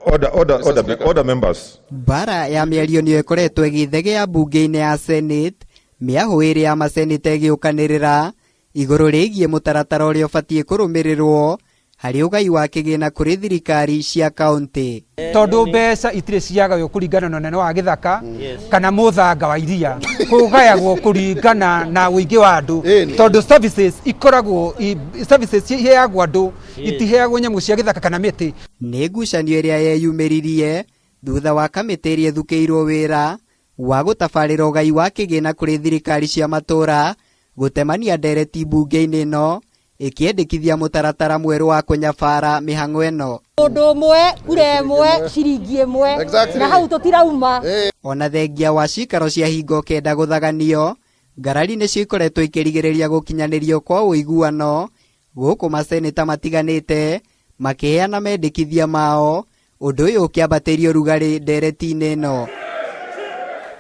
Order, order, Mr. order, Speaker. order members. Mbara ya mĩario nĩyo ĩkoretwo ĩgĩthegea mbunge-inĩ ya Senate, mĩahũ ĩrĩ ya maseneta ĩgĩũkanĩrĩra igũrũ rĩgiĩ mũtaratara ũrĩa ũbatiĩ kũrũmĩrĩrwo harĩ ũgai wa kĩgĩna kũrĩ thirikari cia kaũntĩ. Tondũ mbeca itirĩ ciagaywo kũringana na ũnene wa gĩthaka kana mũthanga wa iria, kũgayagwo kũringana na ũingĩ wa andũ, tondũ services ikoragwo services iheagwo andũ, itiheagwo nyamũ cia gĩthaka kana mĩtĩ. Nĩ ngucanio ĩrĩa yeyumĩririe thutha wa kamĩtĩ ĩrĩa ĩthukĩirwo wĩra wa gũtabarĩra ũgai wa kĩgĩna kũrĩ thirikari cia matũũra gũtemania ndereti mbunge-inĩ ĩno ĩkĩendekithia mũtaratara mwerũ wa kũnyabara mĩhang'o ĩno. Mũndũ ũmwe kura ĩmwe ciringi ĩmwe. Exactly. Na hau tũtirauma. Ona thengia wa cikaro cia hingo kenda gũthaganio, ngarari nĩcio ikoretwo ikĩrigĩrĩria gũkinyanĩrio kwa ũiguano gũkũ maseneta matiganĩte makĩheana mendekithia mao, ũndũ ũyũ ũkĩambatĩria ũrugarĩ ndereti-inĩ ĩno.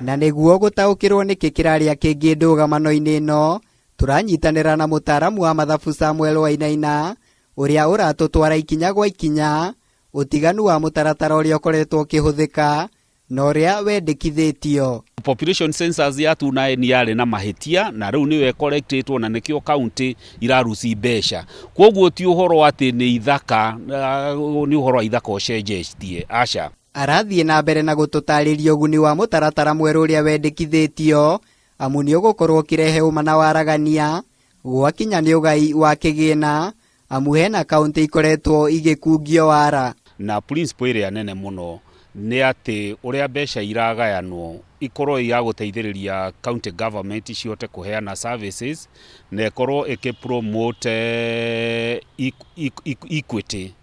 Na nĩguo gũtaũkĩrwo nĩkĩ kĩrarĩa kĩngĩ ndũgamano-inĩ ĩno, tũranyitanĩra na mũtaaramu wa mathabu Samuel Wainaina ũrĩa ũratũtwara ikinya gwa ikinya ũtiganu wa mũtaratara ũrĩa ũkoretwo ũkĩhũthĩka na ũrĩa wendekithĩtio. Population census ya 29 yarĩ na mahĩtia na rĩu nĩyo ĩkorektĩtwo na nĩkĩo county iraruci mbeca. Koguo ti ũhoro atĩ nĩ ithaka, nĩ ũhoro wa ithaka ũcenjetie, aca. Arathiĩ na mbere na gũtũtarĩria ũguni wa mũtaratara mwerũ ũrĩa wendekithĩtio, amu nĩ ũgũkorwo ũkĩrehe ũma na waragania gwakinya nĩ ũgai wa kĩgĩna, amu hena kaũntĩ ikoretwo igĩkungio wara. Na principle ĩrĩa nene mũno nĩ atĩ ũrĩa mbeca iragayanwo ikorwo ya gũteithĩrĩria county government cihote kũheana services na ĩkorwo ĩkĩ promote equity,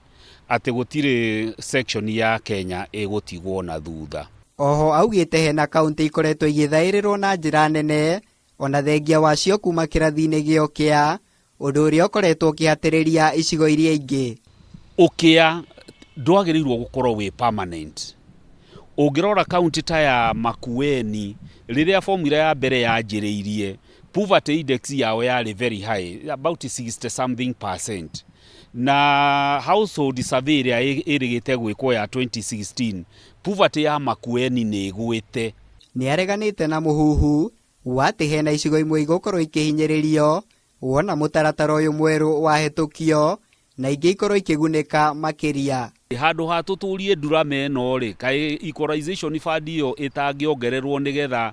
atĩ gũtirĩ section ya Kenya ĩgũtigwo na thutha. Oho augĩte hena kaũntĩ ikoretwo igĩthaĩrĩrwo na njĩra nene ona thengia wacio kuma kĩrathi-inĩ gĩa ũkĩa, ũndũ ũrĩa ũkoretwo ũkĩhatĩrĩria icigo iria ingĩ. Ũkĩa ndwagĩrĩirwo gũkorwo wĩ permanent. Ũngĩrora kaunti ta ya Makueni, rĩrĩa formula ya mbere yanjĩrĩirie, poverty index yao yarĩ very high, about 60 something percent. Na household survey ĩrĩa ĩrĩgĩte gwĩkwo ya 2016, poverty ya Makueni nĩ ĩgwĩte. Nĩ areganĩte na mũhuhu wa atĩ hena icigo imwe igũkorwo ikĩhinyĩrĩrio wona mũtaratara ũyũ mwerũ wahĩtũkio na ingĩ ikorwo ikĩgunĩka makĩria. Handũ ha tũtũrie ndurama ĩno rĩ, kaĩ equalization fund ĩyo ĩtangĩongererwo nĩgetha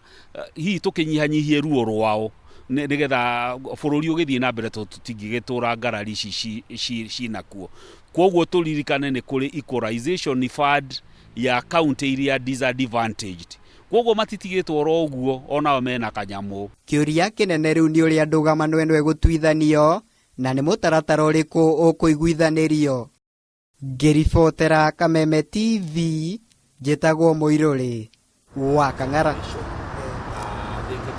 hihi tũkĩnyihanyihie ruo rwao, nĩgetha bũrũri ũgĩthiĩ na mbere tũtingĩgĩtũra ngarari ici cinakuo. Koguo tũririkane nĩ kũrĩ equalization fund ya county iria disadvantaged. Koguo matitigĩtwo oro ũguo, onao mena kanyamũ. Kĩũria kĩnene rĩu nĩ ũrĩa ndũgamano ĩno ĩgũtuithanio na nĩ mũtaratara ũrĩkũ ũkũiguithanĩrio. Ngĩribotera Kameme TV, njĩtagwo Mũirũrĩ wa Kang'ara.